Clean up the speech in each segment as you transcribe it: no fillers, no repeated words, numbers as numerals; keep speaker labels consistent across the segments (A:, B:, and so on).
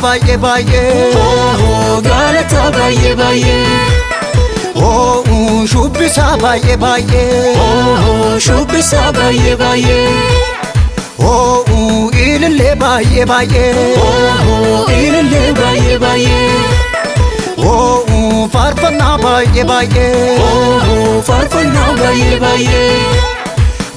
A: baay'ee baay'ee.
B: Galata baay'ee baay'ee.
A: Shubbisa baay'ee baay'ee.
B: Shubbisa baay'ee baay'ee.
A: Ilillee baay'ee baay'ee.
B: Ilillee baay'ee baay'ee.
A: Faarfannaa baay'ee baay'ee.
B: Faarfannaa baay'ee baay'ee.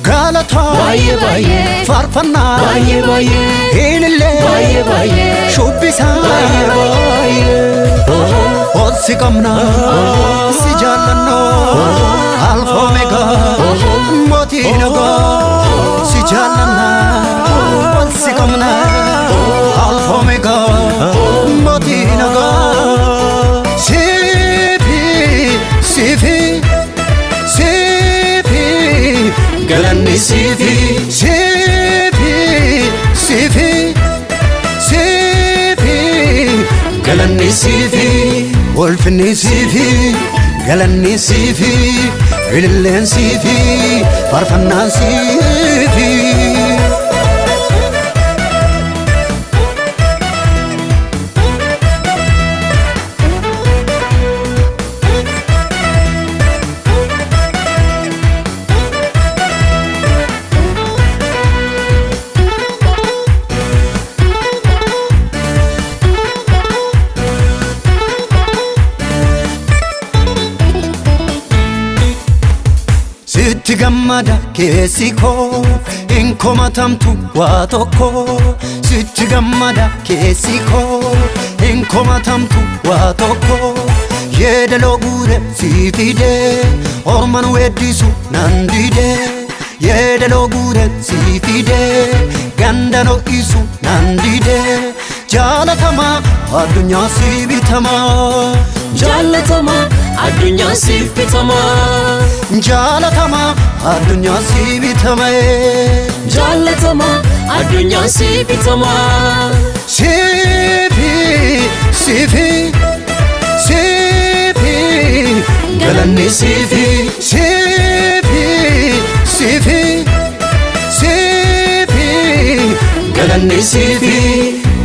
A: Galata
B: baay'ee baay'ee.
A: Faarfannaa
B: baay'ee baay'ee.
A: Ilillee
B: baay'ee baay'ee.
A: Shubbisa
B: baay'ee baay'ee.
A: Ol si qabna si jaallannoo Alfa Omega mootii nagaa si jaallanna ol si qabna Alfa Omega mootii nagaa siifi siifi siifi
B: galanni siifi
A: siifi siifi siifi
B: galanni siifi
A: ulfinni siifi galanni siifi ililleen siifi faarfannaan siifi. Sitti gammada keessi koo hin komatamtu waa tokko. Sitti gammada keessi koo hin komatamtu waa tokko. Yeedaloo guure si fide orman weeddisu nan dide. Yeedaloo guure si fide ganda ho'isu nan dide. Jaalatamaa addunyaa si bitamaa.
B: Jaalatamaa addunyaa siif bitamaa.
A: Jaalatamaa addunyaa si bitamaa.
B: Jaalatamaa addunyaa siif bitamaa.
A: Siifi siifi siifi
B: galanni siifi
A: siifi siifi siifi
B: galanni siifi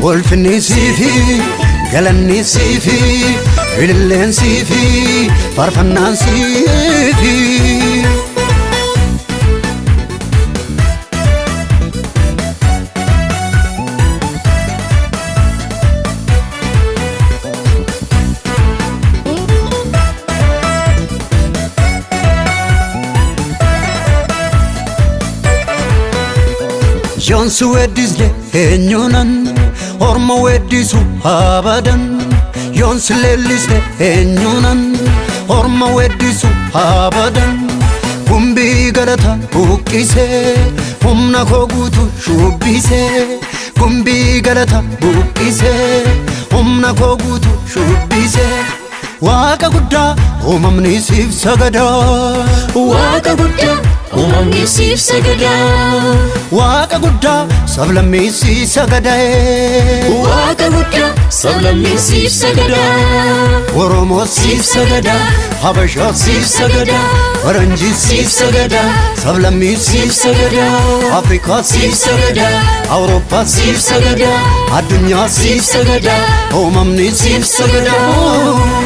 A: ulfinni siifi galanni siifi ililleen siifi faarfannaan siifi. Yoon si weeddisne eenyuunan orma weeddisu abadan. Yoon si leellisne eenyuunan orma weeddisu abadan. Gumbii galata buqqisee humna koo guutu shubbisee. Gumbii galata buqqisee humna koo guutu shubbisee. Waaqa guddaa uumamni siif sagadaa.
B: Waaqa guddaa uumamni siif sagadaa.
A: Waaqa guddaa sablammii si sagadee.
B: Waaqa guddaa sablammii siif sagadaa.
A: Oromoo
B: siif sagadaa.
A: Habashaa
B: siif sagadaa.
A: Faranjii
B: siif sagadaa.
A: Sablammii
B: siif sagadaa.
A: Afrikaa
B: siif sagadaa.
A: Awurooppaa
B: siif sagadaa.
A: Addunyaa
B: siif sagadaa.
A: Uumamni
B: siif sagadaa.